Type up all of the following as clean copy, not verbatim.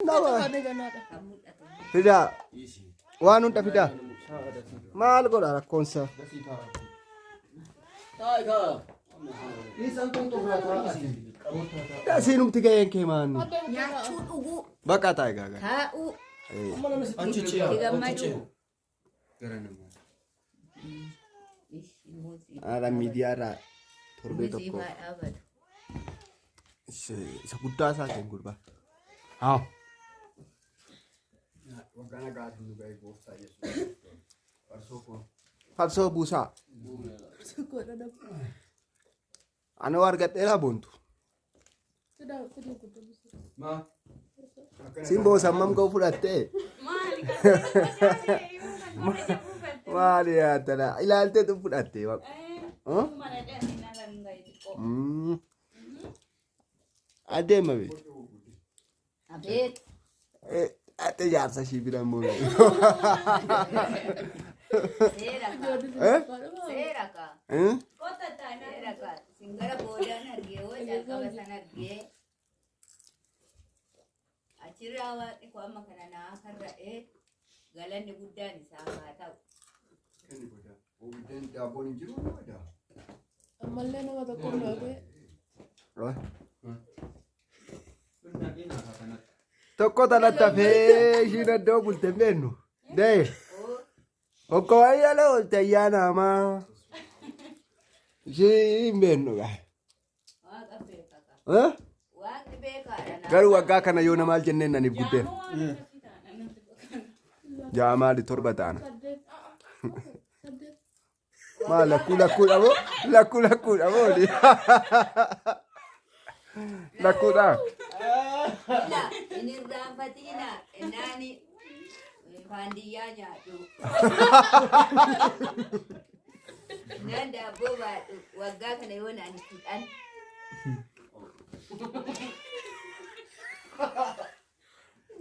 Nama. Fidaa. Waan hunda fidaa. Maal godha rakkoonsa? Siinumti ga'een kee maanni? Nyaachuu, dhuguu, Bakka taa'e gaagaa. taa'uu, Achi itti ce'a. Achi gammaduu. ce'a. Haadha miidiyaa irraa torbee tokko. Haa dhaabatu. Isa guddaa isaa keen gurbaa. Haa. Waggaa nagaatiin nu ga'e gooftaa Yesuus. Farsoo koo. Farsoo buusaa. Anoo argadheeraa boontu. Maa? Simboo sammam koo fudhattee. Maali kan buufatte? Maali yaadana ilaalteetu fudhatte. Mana dheerina kan gahe xiqqoo. Adeema beektu. Abeet. Ate jaarsa ishii bira immoo. Seera kaa. Eh? Seera kaa. Eh? Kota taanaan. Seera kaa. Singara boodaan argee hoo jalqaba san argee. Achirraa waaqni koo amma kana naa karra'ee galanni guddaan isaaf haa ta'u. Kenni godhaa. Obiddeen daabboon hin jiru moo Ammallee nama tokko lootee. Tokko tanatti hafee ishiin iddoo bulte hin beeknu. Dee. Tokko wayya oolte ayyaana hamaa. Ishii hin beeknu gaa. Waaqa beeka kaa. Eh? Waaqni beekaadha naa. Garuu waggaa kana yoo namaal jenneen naniif guddeen. Jaamoo waan akkasii taana natti fakkaata. Ja'a maali torba ta'ana. Saddeet. Saddeet. Maal lakkuu lakkuudha moo? Lakkuu lakkuudha moo? Lakkuudha. Ila hin irraanfatina naani faandiyyaa nyaadhu. Naan daabboo baadhu waggaa kana yoo naan itti dhan.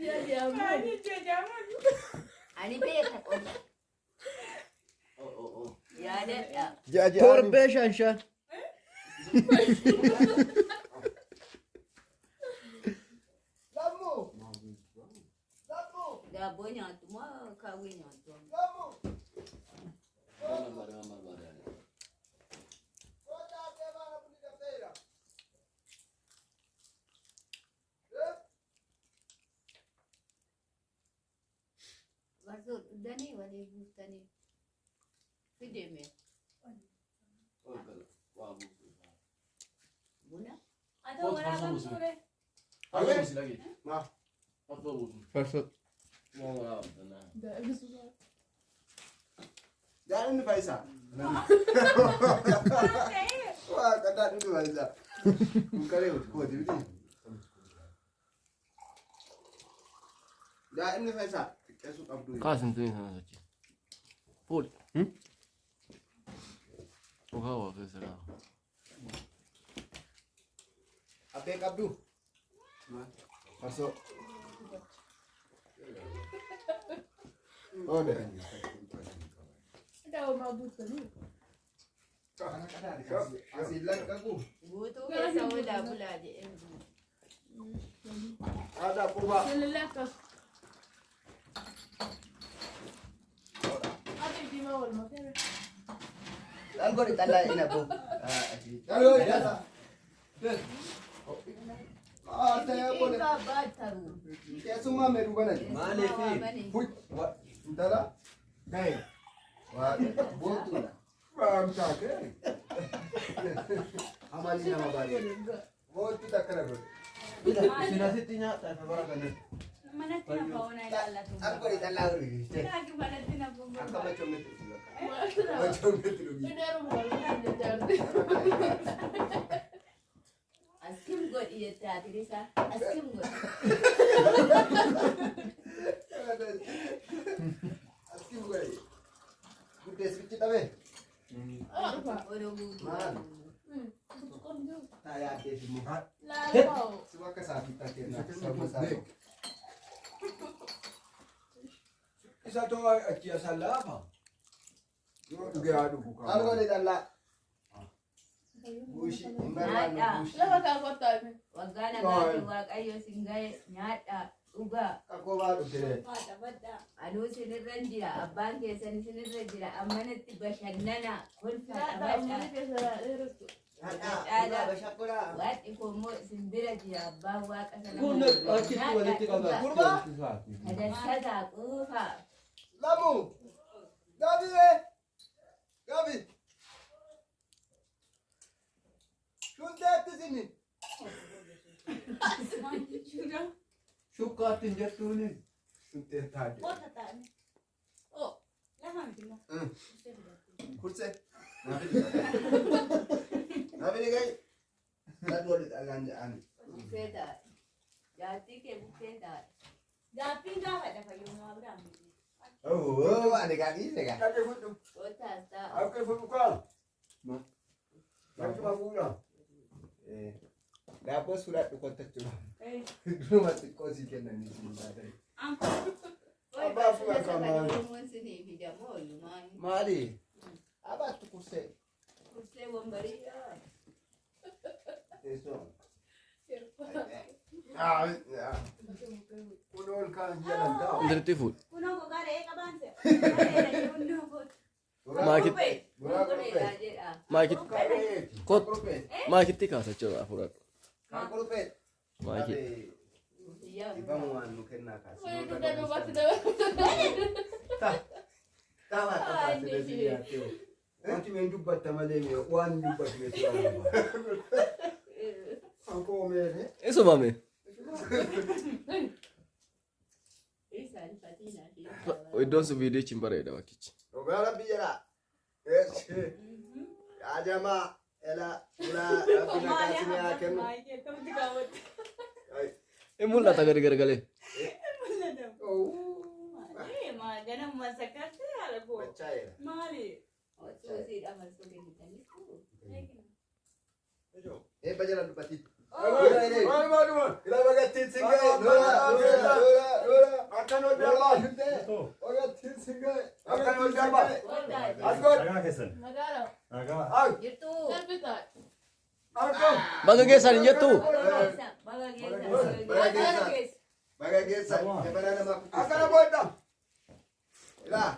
Ji'a Ani beeka qofa. Yaadadha. Ji'a ji'a. Torbee shan shan. Daabboo nyaattu moo kaawwii nyaattu? Farsoo dhugdanii walii buuftanii fideme buna. Atoo waraabaan ture. Farsoo. Daa'imni faayisaa. Waaqa daa'imni faayisaa. Kun karee kooti miti. Daa'imni faayisaa xiqqeessuu qabdu. Kaasin tuni sana sochi. Fuudhi. Dhugaa waa keessa qaba. Abbee qabdu. Farsoo. Oole. Daa'umaa guuttanii. Asiin laqqaqu. Guutuu keessa oolaa bulaa jedheen guutu. Aadaa qubaa. Jaalallee akkas. Ati diimaa wal makee. Laal godhi xallaa ina boo. Dhiibbaa abbaa taru. Keessummaa meeduu banati. Maaliifi? Intala. Ga'e. Waaqa. Boontuudha. Baamtaatee. Amalli nama baay'ee. Boontuu takkana godhe. Isin asitti nyaata isa bara kanatti. Manatti na fauna ilaallatu. Laal godhi xallaa godhi. Laaki manatti na fauna. Akka machoomnetti dhugi bakka. Machoomnetti dhugi. Inni yeroo wal jaarti. Askim godhi jette haati isaa. Askim godhi. Asii godhe. Guddeessichi dhabee. Odoo guutuu. Maal? Burcuqqoon jiru. Taa yaaddeef immoo. Laala baa'u. Si bakka isaa fi kennaa. Sabba isaa. Isa too achi asan laafa. Yoo dhugee haa dhugu Laal kaa. godhi xallaa. Buushi. Hin barbaannu Nyaadhaa. buushi. Lafa kaa kottaa hime. Waggaa nagaatiin Waaqayyo sin ga'e nyaadhaa. Dhugaa. Kakoo baa dhufte. Anuu isinirra hin jira. Abbaan keessan isinirra jira. Ammanatti bashannana. Kolfaa taphadhaa. Hadhaa bashaqquraa. Waaqni koo immoo isin bira jira. Abbaan waaqa sana. Kun achitti walitti qabaa. Gurbaa. Kadhataa quufaa. Lamu. Gabi bee. Gabi. Shunteetti sini. Shukkaatti hin jettuuni. Shuntee taate. Kursee. Naaf gai. Lalu walitti dhagaan jedhani. Bukkee taa'e. Jaartii kee bukkee taa'e. Gaaffiin gaafadha fayyummaa biraan. Oo ani gaa dhiise gaa. Dhaqee fudhu. Kootaas ta'a. Dhaqee fudhu kaa. Dhaqee fuudha. Daabboo suudhaadhu kottachuma. Duruma xiqqoo sii kennanii siin baatanii. Abbaa fuudha Isa kamaa. fayyadamuun sinii fidamoo iyyumaan. Maali? Abaattu kursee. Kursee wambarii. Teessoo. Kun ol kaan jalan taa'u. Indirti fuudh. Kunoo gogaa re'ee qabaan se'a. Maakit Buraa Kureedhaa jedha. maakit Kareeti. kot Kuruphee. maakitti kaasa jechuudha fudhadhu. Kan kuruphee. Maakit. Yaa. Dhibamu waan nu kennaa kaase. Wayii dugda duubatti dabalu. Taa'aa kaasee si nyaattee. Wanti meen dubbatta malee mee waan dubbatu mee si waan. Ankoo meere. Isuma mee. Isaan fatiin adii. Iddoon sun viidiyochi hin bareeda bakkichi. Dhugaa rabbi jedhaa. Yaa jamaa ela ulaa rabbi nagaa isin haa kennu. In mul'ata gadi garagalee. Machaa'eera. Maali? Suusiidha marsuu kennitanii. Eebba jala dubbatti. Maal maal maal. Ila bagattiin sin ga'e. Lola lola lola lola. Akkan ol Lola darbaa. shuntee. Bagattiin sin ga'e. Akkan ol darbaa. Kootaa. As godh. Nagaa keessan. Magaala. Nagaa. Ay. Jirtuu. Darbi taa'e. Akkam. Baga geessan hin jettu. Baga geessan. Baga geessan. Baga geessan. Jabana nama kukkisa. Akkana booda. Ilaa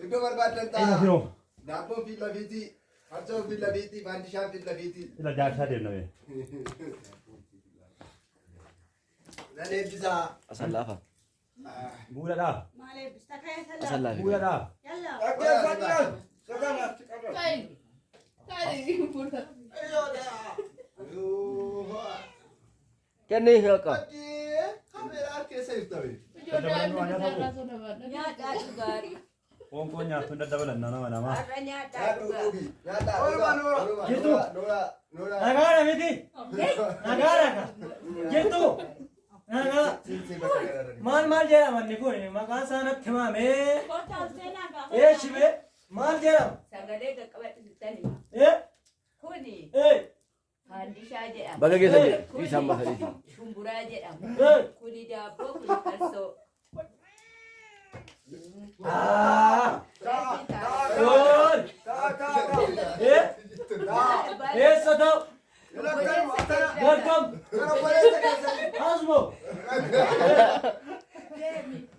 iddoo barbaaddan Ina ta'a. firoo. Daabboon fi lafiitii. Farsoon fi lafiitii. Faandishaan fi lafiitii. Ila jaarsaa deemna mee. Nan eebbisaa. Asan laafa. Buula dhaa. Maal eebbista? Ka'ee Asan sallaa. laafi. Buula dhaa. Yallaa. Dhaggeeffadhaan. Sagan achi qaba. Kaayi. Kaayi fuula. Kennii akka. Fakkii kaameeraa keessa jirtame. Ijoollee irraa sona baadha. Nyaadhaa dhugaa. Qoonqoo nyaattu daddabalan nama namaa. Har'a nyaadhaa Nyaadhu dhugaa. dhugi. Nyaadhaa. Oolmaa noora. Jirtu. Noora. Noora. Nagaadha miti. Nagaadha ka. Jirtu. Nagaa. Siinsi bakka gararra. Maal maal jedhama inni kun maqaan isaa natti himamee. Kootaa ol seenaa gaafa. Ee shibee maal jedhama? Sagalee qaqqabadhu sitti hima. Ee Kuni ee faandishaa jedhama. Baga geessan jedhe. Isaan basanii. Shumburaa jedhama. ee. Kuni daabboo kuni farsoo. Aa. Ta'a. Ta'a. Gool. Ta'a. Ta'a. Ee Ta'a. eessa ta'u? Ila kanuma akkana. Welcome. Kana obboleessa keessanii. Asmo.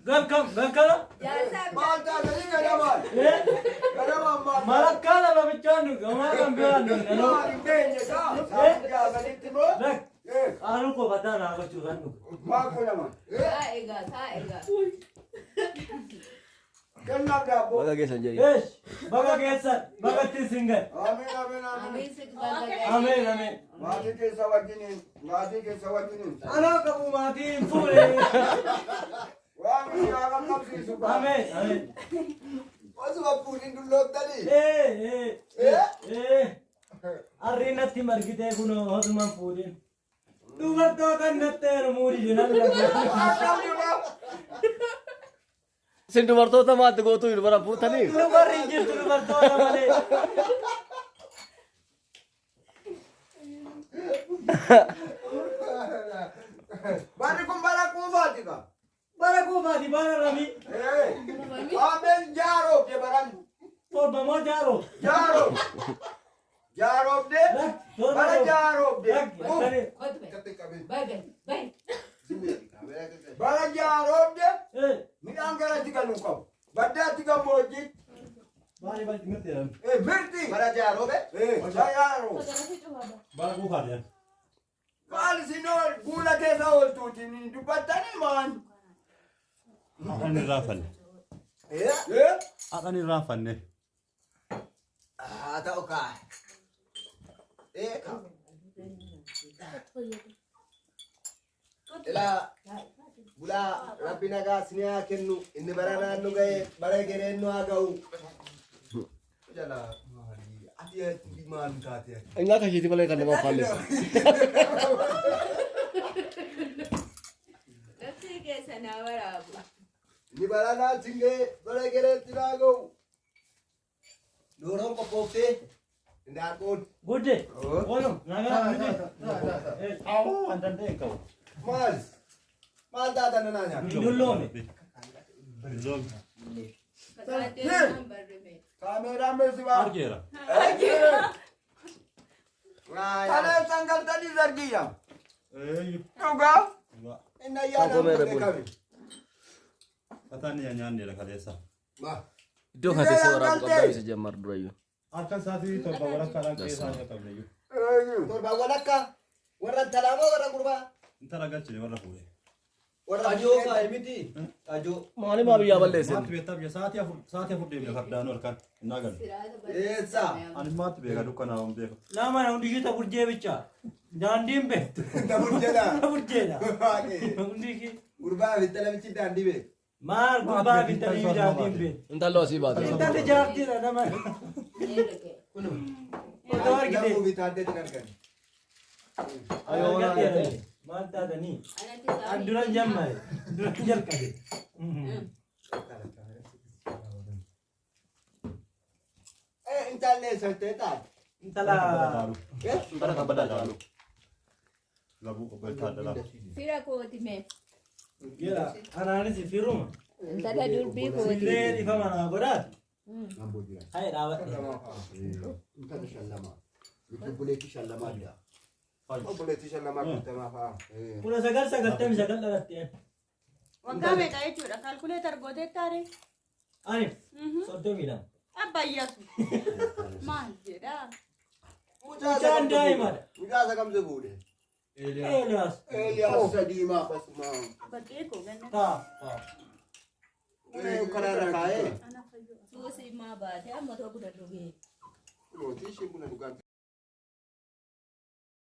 Welcome. Welcome. Jaarsaa Maal taatanii gadamaan. Ee Gadamaan maal. malakkaa lama bichaan nu gamaa kan biraan nu nanoo. Maal hin geenye kaa. Saafii gaafanitti moo. Lak. Ee. Aanuu koo bataa naa gochuu kan dhugu. Maal kun nama. Taa egaa taa egaa. Kennaaf daabboo. Baga geessan jedhe. Eesh. Baga geessan. Bagatti isin gahe. Amiin amiin amiin. Amiin si baga gahe. Ameen ameen. Maatii keessa wajjiniin. Maatii keessa wajjiniin. Anaa qabu maatii hin fuune. Waan yaa qaqqabsiisu kaa. Ameen ameen. Osuma fuudhin dulloomtanii. Ee ee ee. Harri natti margitee kunoo osuma hin fuudhin. Dubartoota natti heerumuu dide nan laga. Akkam jira. Isin dubartoota maatti gootuu dubara fuutanii. Dubarri hin jirtu dubartoota malee. Barri kun bara kuufaati kaa. Bara kuufaati bara ramii. Ee. Ameen jaaroobde baran. Torba moo jaaroo? Jaaroob. Jaaroobde. Lak torba Bara moo? jaaroobde. Lak Uff. akkana. Kotbe. Akkatti qabee. Baga. Bayi. Bara ja'a roobde midhaan garatti galuu qabu. Baddaatti gammoojjii. Maali bal mirti jedhan. Mirti. Bara ja'a roobe? Ja'a roobe. Bara quufaa jedhan. Maal isin guula keessa ooltuuti dubbattanii maan. Haadhaan irraa fanne. Haadhaan irraa fanne. Haa ta'u kaa. Ilaa bulaa rabbi nagaa isin haa kennu inni bara naannu ga'e bara gereen nu haa ga'u. Jala maali ati maal taate ati. Nyaata isheeti malee kan nama faallisa. Labsii keessa naa waraabu. Inni bara naansin ga'e bara gereetti naa ga'u. Dooroon qophooftee indaanqoon. Gudde. Oolum nagaa miti. Awoo waan danda'e hin qabu. Maal? Maal taatan nanaa nyaata? Hin dulloome. Dulloome. Fakkaatee barrime. Kaameeraan beeksifaa. Argeera. Kaleessaan galtanii zargiyya. Eeyyu. Dhugaa. Inni ayyaana fuudhee qabe. Fataan nyaanneera kaleessa. Iddoo kana teessee waraabu qabdaa isa jammar durayyuu. Harka isaatii torba walakkaadhaan qe'ee isaa nyaata qabne. Torba walakkaa warra intalaa moo warra gurbaa? Intala galchine warra fuudhe. Warra Ajoo kaa'e miti. Ajoo. Maali maa biyyaa balleessin? Maatti beektaa biyya sa'aatii afur deemne fardaanuu halkan innaa galu. Eessa? Ani maatti beeka dukkanaa waan beeka. Lama hundi ishii taburjee bicha. Daandiin beektu. Taburjeedha. Taburjeedha. Hundi ishii. Gurbaa fi intala bichi daandii beeku. Maal gurbaa fi intalli daandiin beektu. Intallo asii baate. Intalli jaartiidha nama. Otoo argite. Namuu fi taaddeetiin argan. Maal taatanii? An duran jammare. Duran jalqabe. Intalli eessa ta'e taate? Intala. Intala kabbadaa caalu. Labuu qobbolchaa addalaa. Fira kooti mee. Anaanis firuma. Intala durbii kooti. Illee dhiifama naa godhaati. Hayi dhaabadhe. Intala shallamaa. Obboleettii shallamaa jira. Obboleettii shallamaa guutamaa fa'a. 1999 dhalatte. Waggaa meeqa jechuudha? Kaalkuleetar gootee taaree? Ani 32. Abbayyaatu. Maal jedhaa? Mucaan daa'imadha. Mucaa isa kamtu fuudhe? Eeliyaas. Eeliyaas sadiimaa. Baqqee koo ganna. Taa. Kanaarra kaa'ee. Suusii maa baate amma tokko dhugee. Mootii ishee buna dhugaan.